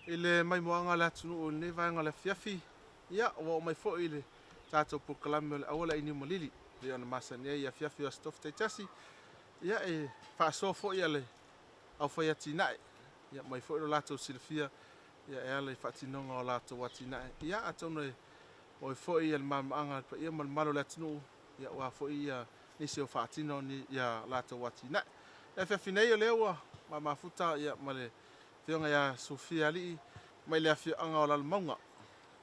I le maimoaga a le atunuu i lenei vaega o le afiafi, ia, ua oo mai foi i le tatou polokalame o le Auala i Niumalili, e pei ona masani ai i afiafi o Aso Tofi taitasi, ia, e faasoa foi a le aufaiatinae, ia, mai foi lo latou silafia, ia, e ala i faatinoga o latou atinae. Ia, atonu e maua ai foi le malamalamaaga a le paia ma le mamalu o le atunuu, ia, aua foi ia nisi o faatino ni ia latou atinae. I le afiafi nei o lea ua mafuta ia ma le Afioga ia Sofia Alii mai le afioaga o Lalomauga,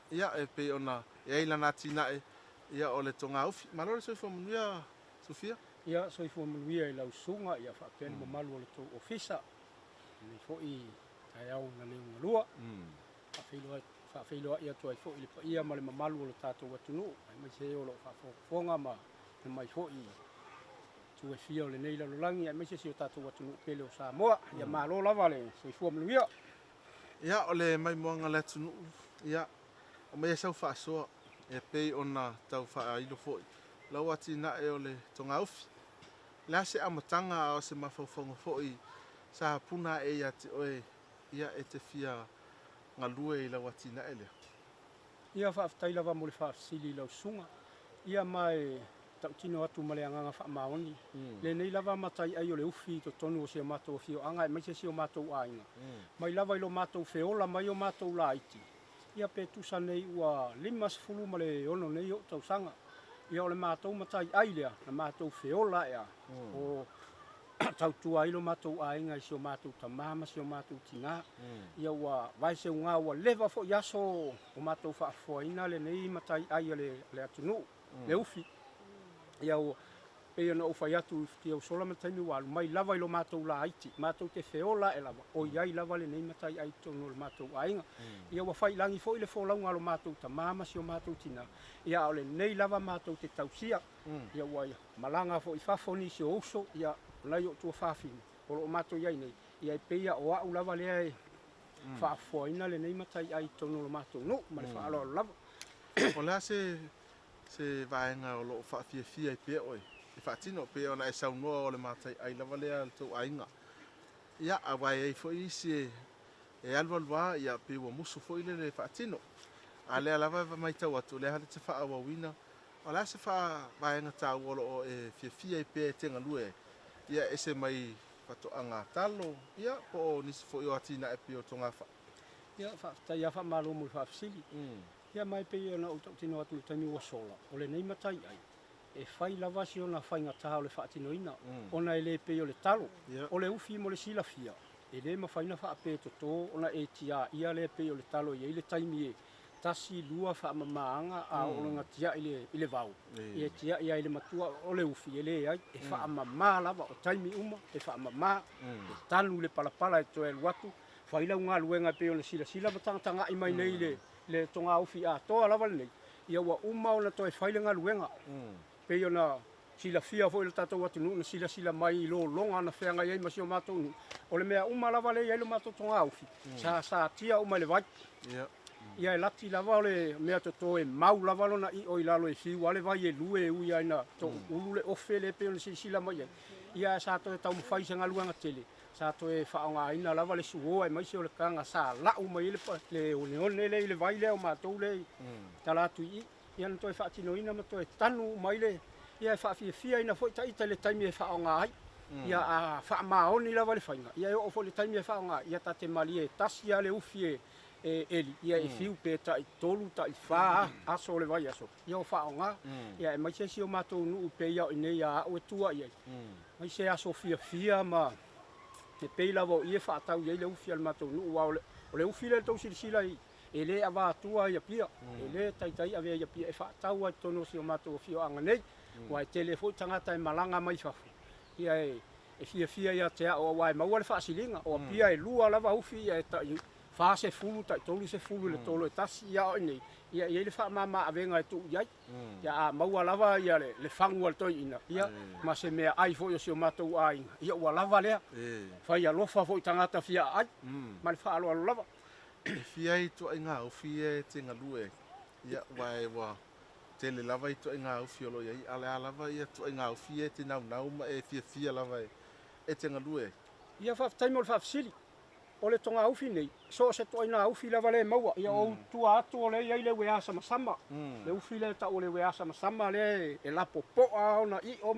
ia e pei ona i ai lana atinae ia o le togaufi. Malo le soifua manuia Sofia. Ia soifua manuia i lau susuga ia faapea le mamalu o le tou ofisa i lenei foi taeao na liugalua. Faafeiloai atu ai foi i le paia ma le mamalu o le tatou atunuu aemaise e o lo o faafogafoga ma mai foi i itu e fia o lenei lalolagi aemaise si o tatou atunuu pele o Samoa. Ia malo lava le soifua manuia. Ia, o le maimoaga a le atunuu, ia, aumaia sau faasoa e pei ona tau faailo foi lau atinae o le togaufi. O le a se amataga a o se mafaufauga foi sa puna ae ia te oe ia e te fia galue i lau atinae lea? Ia, faafetai lava mo le faafesili i lau susuga. Ia, ma e tautino atu ma le agaga faamaoni, lenei lava mataiai o le ufi i totonu o si o matou afioaga aemaise si o matou aiga, mai lava i lo matou feola mai o matou laiti, ia pe tusa nei ua 56 nei o'u tausaga. Ia o le matou mataiai lea na matou feola ae a, o tautua ai lo matou aiga i si o matou tama ma si o matou tina. Ia ua vaeseuga ua leva foi aso o matou faafofoaina lenei mataiai a le atunuu, le ufi. Ia ua pei ona ou fai atu i futia ua sola ma le taimi ua alu, mai lava i lo matou laiti, matou te feola ae lava, o i ai lava lenei mataiai i totonu o lo matou aiga. Ia ua faiilagi foi le folauga a lo matou tama ma si o matou tina, ia a o lenei lava matou te tausia. Ia ua malaga foi i fafo nisi o uso, ia o nai ou tuafafine o lo o matou i ai nei, ia e pei lava o au lava lea e faafofoaina lenei mataiai i totonu o lo matou nuu ma le faaaloalo lava. O le a se se vaega o lo o faafiafia ai pea oe e faatino, pei ona e saunoa o le mataiai lava lea a le tou aiga. Ia, aua e i ai foi isi e e alualu lava, ia pei ua musu foi lele e faatino. A o lea lava e matau atu, o lea lava e te faaauauina. O le a se vaega taua o lo o e fiafia ai pea e te galue ai? Ia ese mai faatoaga talo, ia po o nisi foi o atinae pei o togafai. Ia, faafetai lava, faamalo mo le faafesili. Ia ma e pei ona ou tautino atu i le taimi ua sola, o lenei mataiai, e fai lava si ona faigata o le faatinoina, ona e le pei o le talo, o le ufi mo le silafia, e le mafai ona faape toto ona e tiaia lea pei o le talo e i ai le taimi e tasi, lua faamamaaga a oo loa ina tiai i le vao, ia e tiai lava i le matua. O le ufi e leai, e faamama lava, o taimi uma e faamama, e tanu i le palapala e toe alu atu, fai lau galuega e pei ona silasila ma tagatagai mai nei i le togaufi atoa lava lenei, ia ua uma ona toe fai le galuega. E pei ona silafia foi e le tatou atunuu na silasila mai i lologa na feagai ai ma si o matou nuu, o le mea uma lava lea e i ai lo matou togaufi, sa satia uma e le vai. Ia e lati lava o le mea toto e mau lava lona io i lalo e fiu lava le vai e lue e ui lava ina toulu le ofe lea e pei ona silasila mai ai. Ia ae sa toe taumafai i se galuega tele, sa toe faaaogaina lava le suoa aemaise o le taga sa lau mai ai le oneone lea i le vai lea o matou lea i tala atu i i. Ia na toe faatinoina ma toe tanu uma ai le, ia e faafiafiaina foi ita i le taimi e faaaoga ai. Ia a faamaoni lava le faiga, ia e oo foi i le taimi e faaaoga ai, ia ta te malie e tasi lava le ufi e eli, ia e fiu pe tai tolu, tai fa aso o le vaiaso, ia o faaaoga. Ia aemaise si o matou nuu pei lava o i inei a au e tua i ai, aemaise aso fiafia ma e pei lava o i e faatau i ai le ufi a le matou nuu, aua o le ufi lea tou silasila i e le avatua i Apia, e le taitai avea i Apia, e faatau lava i totonu o si o matou afioaga nei, aua e tele foi tagata e malaga mai fafo, ia e fiafia ia te au aua e maua le faasiliga. O Apia e lua lava ufi e tai 40, tai 30 i le tolo e tasi, ia a o i inei, ia e i ai le faamama avega e tuu i ai. Ia a maua lava ia le fagu a le toeaina, ia ma se meaai foi a si o matou aiga, ia ua lava lea. Fai alofa foi i tagata fia aai, ma le faaaloalo lava. E fia ituaiga ufi ia e te galue ai? Ia, aua e ua tele lava ituaiga ufi o lo o i ai, a o le a lava ia ituaiga ufi ia e te naunau ma e fiafia lava e te galue ai? Ia, faafetai mo le faafesili. O le togaufi nei, so o se ituaiga ufi lava lea e maua, ia o tua atu o lea e i ai le uea samasama, le ufi lea e tau o le uea samasama lea e lapopoa ona i'o,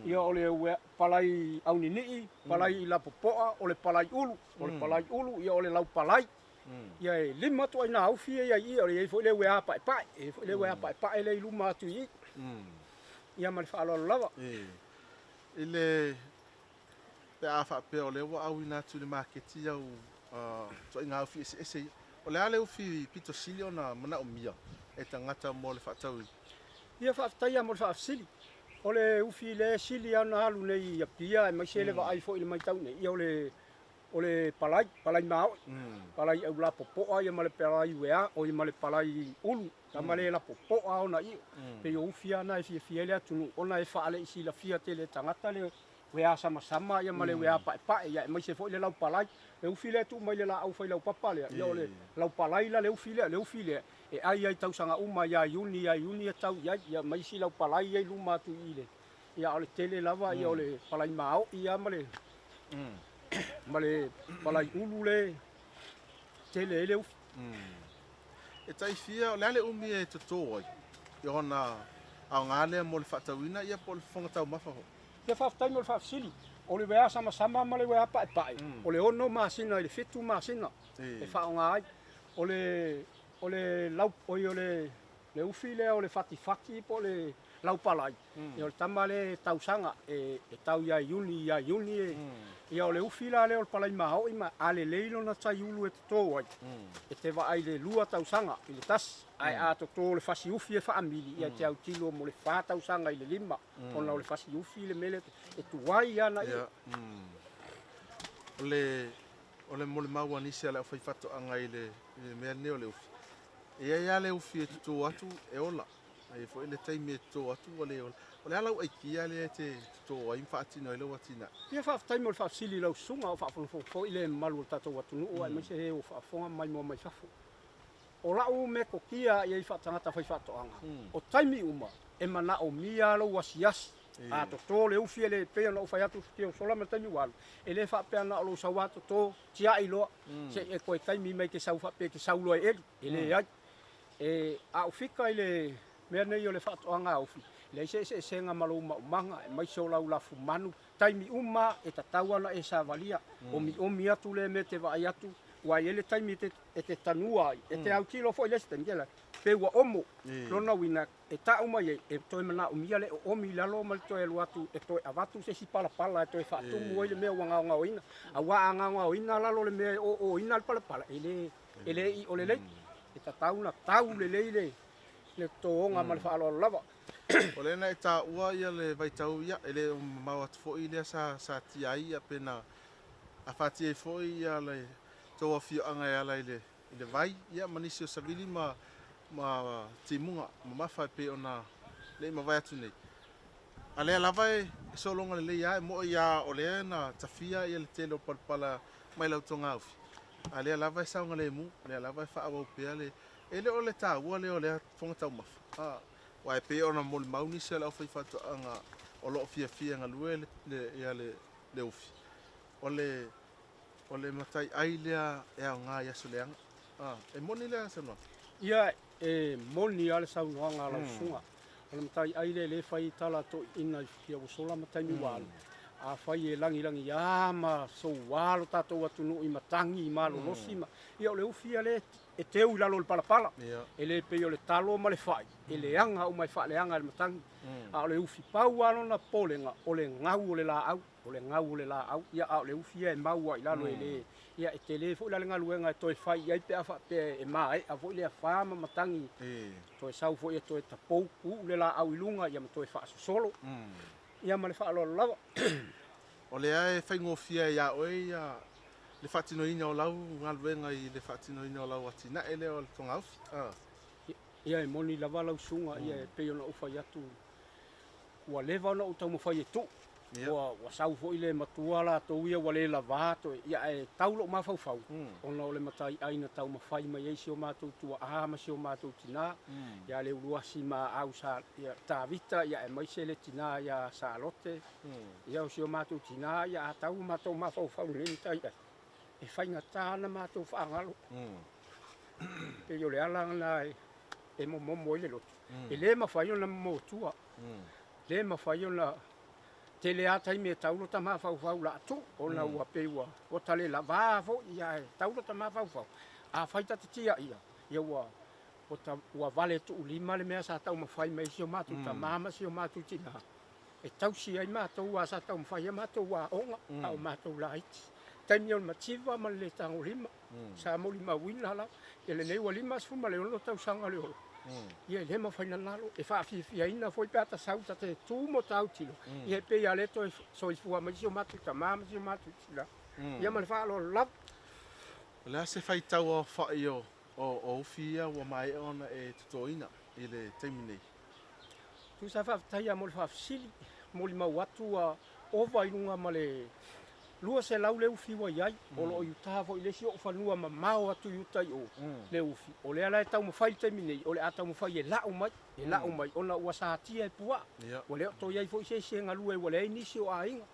ia o le uea palai auninii, palai lapopoa, o le palai ulu, o le palai ulu, ia o le laupalai. Ia e lima ituaiga ufi ia e i ai i i, e i ai foi le uea paepae, e i ai foi le uea paepae lea e i luma atu i i. Ia ma le faaaloalo lava. I le pe a faapea o lea ua auina atu i le maketi au ituaiga ufi eseese ia, o le a le ufi pito sili ona manaomia e tagata mo le faatauina? Ia faafetai lava mo le faafesili. O le ufi lea e sili ona alu nei i Apia aemaise le vaai foi i le matau nei, ia o le o le palai, palai maoi, palai aulapopoa ia ma le palai uea, oi ma le palai ulu, tama lea e lapopoa ona i'o. Pei o ufi lava na e fiafia ai le atunuu ona e faale'i silafia tele e tagata le uea samasama ia ma le uea paepae, ia aemaise foi le laupalai. Le ufi lea e tuu mai le laau failaupapa lea, ia o le laupalai la le ufi lea, le ufi lea e ai ai tausaga uma ia Iuni ia Iuni e tau i ai, ia ma isi laupalai ia i luma atu i i le, ia a o le tele lava ia o le palai maoi lava ma le ma le palai ulu le tele ai le ufi. E tai fia, o le a le umi e toto ai i ona aoga lea mo le faatauina ia po o le fofoga taumafa foi? Ia faafetai mo le faafesili. O le uea samasama ma le uea paepae, o le 6 masina i le 7 masina e faaaoga ai. O le o le lau oi o le le ufi lea o le fatifati po o le laupalai, ia o le tama lea e tausaga e tau ia Iuni ia Iuni e, ia o le ufi la lea o le palai maoi ma a lelei lona taiulu e toto ai, e te vaai i le 2 tausaga i le tasi, ae a toto le fasi ufi e faamili, ia e te autilo mo le 4 tausaga i le 5, ona o le fasi ufi le mea lea e tuai ana ia. O le o le molimau a nisi a le aufaifaatoaga i le mea lenei o le ufi, e i ai lava le ufi e toto atu e ola, e i ai foi le taimi e toto atu ua le ola. O le a lau aikia lea e te toto ai ma faatino ai lau atinae? Ia faafetai mo le faafesili i lau susuga, o faafogafoga foi le mamalu o le tatou atunuu aemaise e o faafofoga mai moa mai fafo. O lau metotia i ai faatagata faifaatoaga, o taimi uma e manaomia lou asiasi a toto le ufi e le pei ona ou fai atu i sola ma le taimi ua alu, e le faapea na o lou sau a toto tiai loa se'i e toe taimi mai e te sau faapea e te sau loa e eli, e leai. E a ou fika i le mea nei o le faatoaga a ufi, e leai se eseesega ma lou maumaga aemaise o lau lafumanu, taimi uma e tatau ona e savalia, omiomi atu lea mea e te vaai atu, aua e i ai le taimi e te tanua ai, e te autilo foi i le isi taimi, pe ua omo, lona uiga e tau mai ai, e toe manaomia le oomi i lalo ma le toe alu atu e toe avatu se isi palapala e toe faatumu ai le mea ua gaogaoina. Aua a gaogaoina lalo le mea e ooina le palapala, e le, e le i'o lelei. E tatau ona tau lelei le, le totoga ma le faaaloalo lava. O lea na e taua ia le vaitau ia, e le o mamao atu foi lea sa satia ai ia pe na afatia ai foi ia le tou afioaga e ala i le i le vai ia ma nisi o savili ma ma timuga mamafa e pei ona le i mavae atu nei. A lea lava e sologa lelei lava, e mo'i lava o lea na tafia ia le tele o palapala mai lau togaufi, a lea lava e saogalemu, o lea lava e faaauau pea le. E le o le taua lea o lea fofoga taumafa, a, aua e pei ona molimau nisi o le aufaifaatoaga o lo o fiafia e galue le, le, ia le, le ufi, o le O le matai ai lea e aoga i aso leaga. A, e moni lea saunoaga? Ia, e moni lava le saunoaga a lau susuga. O le matai ai lea e le fai tala toeaiina i futia ua sola ma taimi ua alu. Afai e lagilagiā ma soua lo tatou atunuu i matagi, i malolosi ma, ia o le ufi ia lea e teu i lalo o le palapala. E le pei o le talo ma le fai, e leaga uma e faaleaga e le matagi. A o le ufi, pau lava lona popolega, o le gau o le laau. O le gau o le laau, ia a o le ufi ia e mau lava i lalo e le, ia e tele foi la le galuega e toe fai i ai pe a faapea e maea foi le afa ma matagi, toe sau foi e toe tapou uu le laau i luga ia ma toe faasosolo. Ia ma le faaaloalo lava. O lea e faigofie ai ia oe ia le faatinoina o lau galuega i le faatinoina o lau atinae lea o le togaufi. Ia e moni lava lau susuga, ia e pei ona ou fai atu, ua leva ona ou taumafai e tuu, ua, ua sau foi le matua latou ia ua le lavā toe, ia ae tau lou mafaufau, ona o le mataiai na taumafai mai ai si o matou tuaa ma si o matou tinā, ia Leuluasi ma Aau Sa, ia Tavita, ia aemaise le tinā ia Salote, ia o si o matou tinā, ia a tau o matou mafaufau i lenei mataiai. E faigata ona matou faagalo. Pei o le ala lena e momomo ai le loto. E le mafai ona momotua. Le mafai ona tele lava taimi e tau lota mafaufau o le a tuu ona ua pei ua ta le lava foi ae tau lota mafaufau, afai ta te tiaia, ia ua ua valetuulima le mea sa taumafai mai ai si o matou tama ma si o matou tina e tausi ai matou aua sa taumafai a matou aoga a o matou laiti. Taimi o le mativa ma le le tagolima sa molimauina lava, ia lenei ua 56 tausaga o le ola, ia e le mafai ona galo. E faafiafiaina foi pe a ta sau ta te tu ma ta autilo, ia e pei lava o lea e toe soifua mai si o matou tama ma si o matou tina. Ia ma le faaaloalo lava. O le a se faitau aofai o ufi ia ua maea ona e totoina i le taimi nei? Tusa faafetai lava mo le faafesili, molimau atu ua ova i luga ma le 200 le ufi ua i ai, o lo o i uta foi i le isi ou fanua mamao atu i uta i o le ufi. O lea la e taumafai i le taimi nei, o le a taumafai e lau mai, e lau mai ona ua satia e puaa. Ua le o toe i ai foi se isi e galue, ua leai nisi o aiga.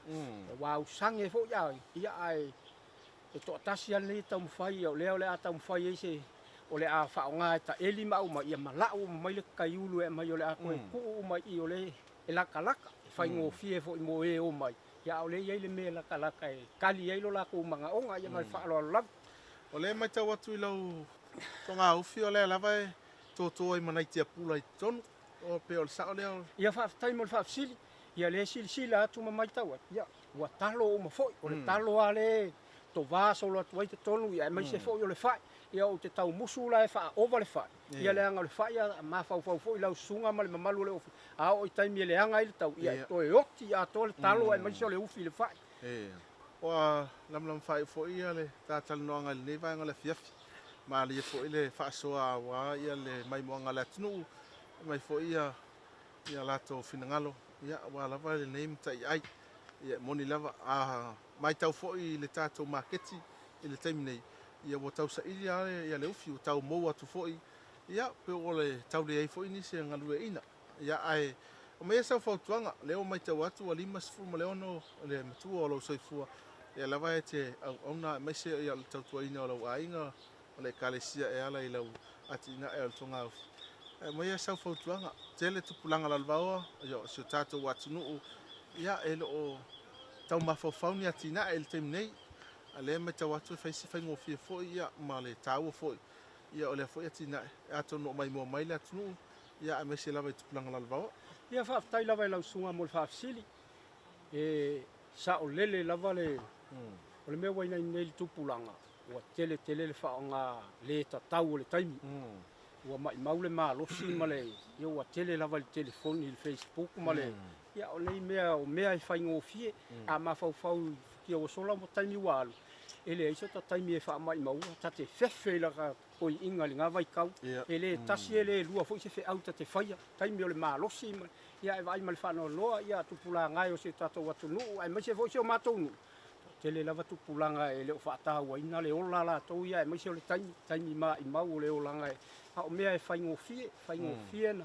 Ua ausage foi aiga, ia ae e toatasi lava lenei e taumafai, o lea o le a taumafai ai se, o le a faaaoga e taeli ma aumai, ia ma lau uma mai le kaiulu e aumai o le a toe tuu uma i i o lea e latalata, e faigofie foi mo e o mai, ia a o lea e i ai le mea e latalata e tali ai lo latou manaoga, ia ma le faaaloalo lava. O lea e matau atu i lau togaufi o lea lava e toto ai ma nai tiapula i totonu, o pe o le sao lea o. Ia faafetai mo le faafesili, ia lea e silasila atu ma matau atu, ia ua talo uma foi, o le talo lava lea e tova solo atu ai totonu, ia aemaise foi o le fai. Ia ou te tau musu la e faaova le fai, ia leaga o le fai a mafaufau foi lau susuga ma le mamalu o le ofisa, a oo i taimi e leaga ai le tau, ia e toe oti atoa le talo aemaise o le ufi i le fai. Ua lamalama faaiu foi ia le ta talanoaga i lenei vaega o le afiafi. Malie foi le faasoa aua ia le maimoaga a le atunuu, aumai foi ia latou finagalo aua lava lenei mataiai. Ia e moni lava, a matau foi i le tatou maketi i le taimi nei, ia ua tau saili lava ia le ufi, ua tau mou atu foi, ia pe ua le tau leai foi nisi e galueaiina. Ia ae aumaia sau fautuaga, lea ua matau atu ua 56 le matua o lou soifua, lea lava e te auauna aemaise o le tautuaina o lou aiga, o le Ekalesia e ala i lau atinae o le togaufi. Ae aumaia sau fautuaga, tele tupulaga lalovaoa o si o tatou atunuu, ia e le o tau mafaufau ni atinae i le taimi nei, a lea e matau atu e fai si faigofie foi ia ma le taua foi ia o lea foi atinae, atonu o maimoa mai le atunuu ia aemaise lava i tupulaga lalovaoa. Ia faafetai lava i lau susuga mo le faafesili. E saolele lava le o le mea ua i ai nei le tupulaga, ua tele tele le faaaoga le tatau o le taimi. Ua maimau le malosi ma le, ia ua tele lava i le telefoni i le facebook ma le, ia o nei mea o mea e faigofie. A mafaufau i futia ua sola ma taimi ua alu, e leai so ta taimi e faamaimaua, ta te fefe i laka toiina i lena vaitau. E le tasi e le lua foi se feau ta te faia, taimi o le malosi ma, ia e vaai ma le faanoanoa, ia tupulaga e o si o tatou atunuu aemaise foi si o matou nuu, toatele lava tupulaga e le o faatauaina le ola latou ia aemaise o le taimi, taimi maimau o le olaga e, a o mea e faigofie, faigofie na,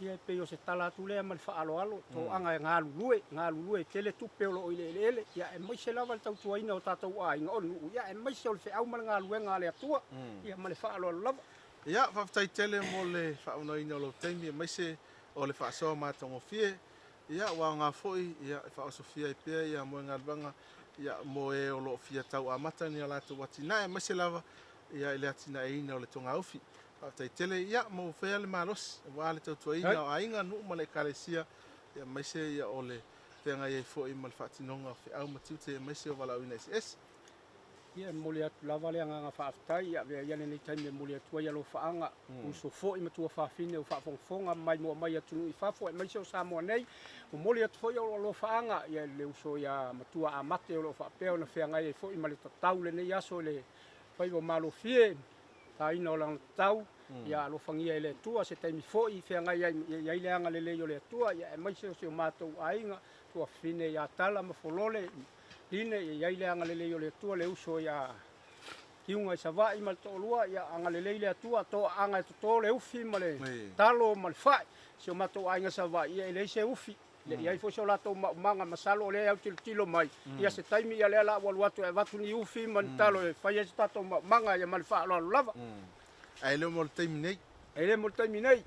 ia e pei o se tala atu lea ma le faaaloalo, toaga e galulue, galulue e tele tupe o lo o i le eleele, ia aemaise lava le tautuaina o tatou aiga, o nuu, ia aemaise o le feau ma le galuega a le Atua, ia ma le faaaloalo lava. Ia, faafetai tele mo le faaaunaina o lou taimi aemaise o le faasoa matagofie. Ia, ua aoga foi ia, e faaosofia ai pea ia moegaluaga ia, mo e o lo o fia tau amata ni a latou atinae, aemaise lava ia, i le atinaeina o le togaufi. Faafetai tele, ia, maua pea le malosi aua le tautuaina o aiga, nuu ma le Ekalesia, ia, aemaise ia, o le feagai ai foi ma le faatinoga o feau ma tiute aemaise o valaauina eseese. Ia, e momoli atu lava le agaga faafetai, ia avea ia lenei taimi e momoli atu ai alofaaga, uso foi ma tuafafine o faafogafoga ma maimoa mai atunuu i fafo aemaise o Samoa nei. Momoli atu foi ou alofaaga i le uso ia Matua Amate o lo o faapea ona feagai ai foi ma le tatau lenei aso i le faiva o Malofie, taina o lana tatau, ia alofagia e le Atua se taimi foi feagai ai ia i ai le agalelei o le Atua, ia aemaise o si o matou aiga, tuafafine ia Tala ma Folole, Line, ia i ai le agalelei o le Atua, le uso ia Kiuga i Savaii ma le toalua, ia agalelei le Atua, toaaga e toto le ufi ma le talo ma le fai, si o matou aiga Savaii, ia e leai se ufi. Le i ai foi so latou maumaga, masalo o lea e autilotilo mai, ia se taimi ia lea la ua alu atu e avatu ni ufi ma ni talo e fai ai se tatou maumaga ia ma le faaaloalo lava. Ae le o mo le taimi nei. E le mo le taimi nei.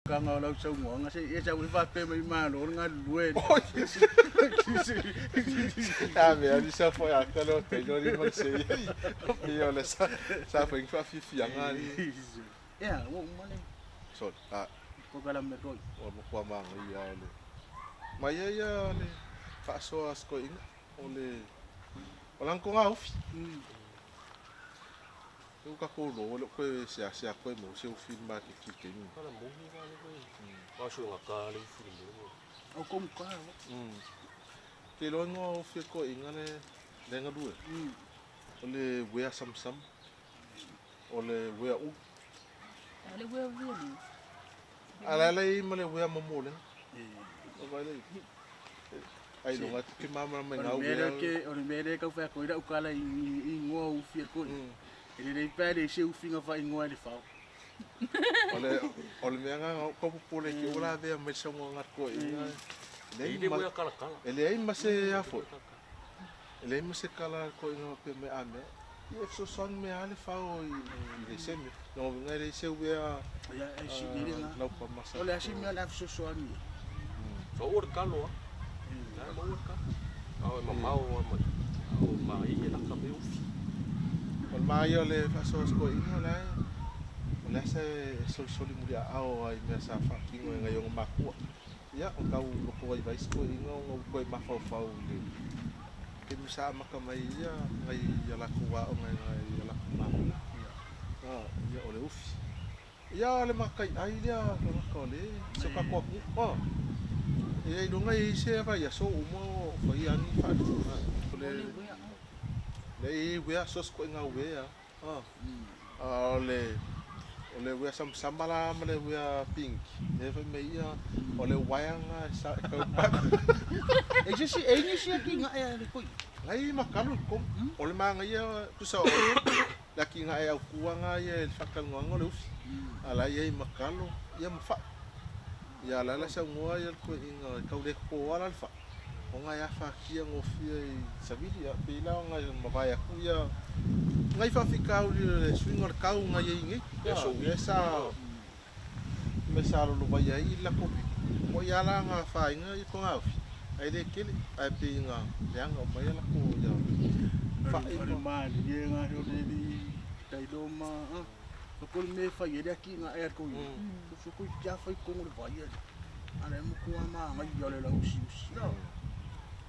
Tulaga o lau saunoaga, se i e sau e faapea mai malo le galulue. A mea ni sa foi a kalo te no ni ma se i o le sa sa foi fa fi fi anga ni. Ia, ua uma le. Sorry. Ah. Polokalame koi. O mo kwa manga ia o le. Mai ia ia le faasoa sikoiga o le o lang ko nga ufi. E ka ko lo le ko se a se a ko mo se ufi ma ke ki ke ni. Kala mohi ka le koe. Ma shu nga ka le ufi le mo. O komu ka o. Te lo ngo ufi ko inga le le nga lue. O le wea samsam. O le wea u. Le wea wea ni. Ala le ma le wea momo le. O vai le. Ai lo ngati ke mama mai ngau O le mea ke o le mea le kau whea koe rau kala i ingoa ufi e koe. E le rei pēr e se ufi nga wha ingoa le whao. O le o le mea nga ko popole ke ora vea mai sa nga ko inga. Le le wea kala kala. E le ai ma se afo. E le ai ma se kala ko inga pe me ame. I e so son me ale fao i le seme. No nga le se wea. Ia e si le nga. Lau pa masa. O le asi mea le fesoasoani. Fa o le kalo a. Na ma o le kalo. Ao e mamao a mai. Ao ma i e laka me ufi. O le maia o le faasoa sikoiga o la e o le asa e solisoli muliaao ai mea sa faatino e nai ona makua. Ia, o tau loko vaivai sikoiga ona ua toe mafaufau i le taimi sa amata mai ai ia nai a latou aoga e nai a latou makua. Ia, o le ufi. Ia, o le mataiai lea tagata o le si o tatou atunuu. E ailoga e i ai se vaiaso uma o faia lava ni faatupu. O le le uea so se ituaiga uea. A o le o le uea samasama la ma le uea pinki, lea fai mai ia o le uaea lena e sa e tau E se isi e i ai nisi atinae a le koi. Nai makalu i totonu. O le manaia tusa o le atinae autu lava ia i le faatalanoaga o le ufi. A la e i ai makalo ia ma fai. Ia la la saunoa ia le toeaina e tau le toto lava la le fai ona e afatia gofie i savili. Ia pei la ona mavae atu ia nai faafitauli o le suiga o le tau na i ai nei. Lea sa mai sa lolovaia ai le latou pito. O ia la na afaina i Togaofi ae le tele ae pei na leaga uma ai latou ia fai. O le malilie na o le alii tailo ma o ko le mea e fai ai le atinae a le tou iwi. So toeitiiti lava fai i totonu o le vai a o la e matua manaia o le lauusiusi.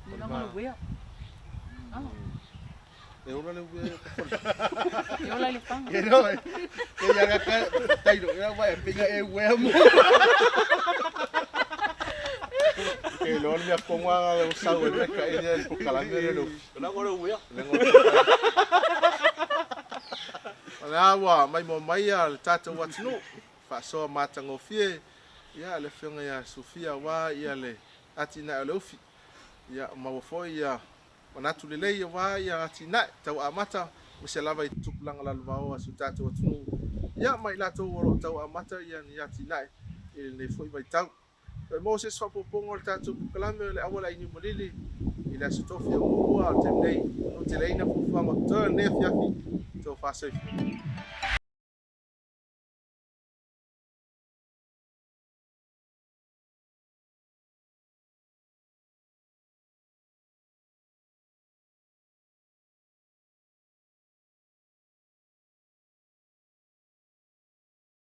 Le laga o le uea. Ah. E ola le uea i fale. E ola i le faga. E no, e ia ga ka tailo e vai e pinga e uea mo. E loa le mea kogo lava o sau ai le ka e le polokalame le lo. Laga o le uea. O lea ua maimoa mai le tatou atunuu faasoa matagofie ia le afioga ia Sufia aua ia le atinae o le ufi. Ia maua foi ia manatu lelei aua ia atinae tau amata aemaise lava i tupulaga lalovaoa a si o tatou atunuu ia ma i latou o lo o tau amata ia ni atinae i lenei foi vaitau. Toe maua se isi faaopoopoga o le tatou polokalame o le auala i Niumalili i le Aso Tofi o muamua o le taimi nei. Manuteleina fuafuaga o totoe o lenei afiafi. Tofa soifua.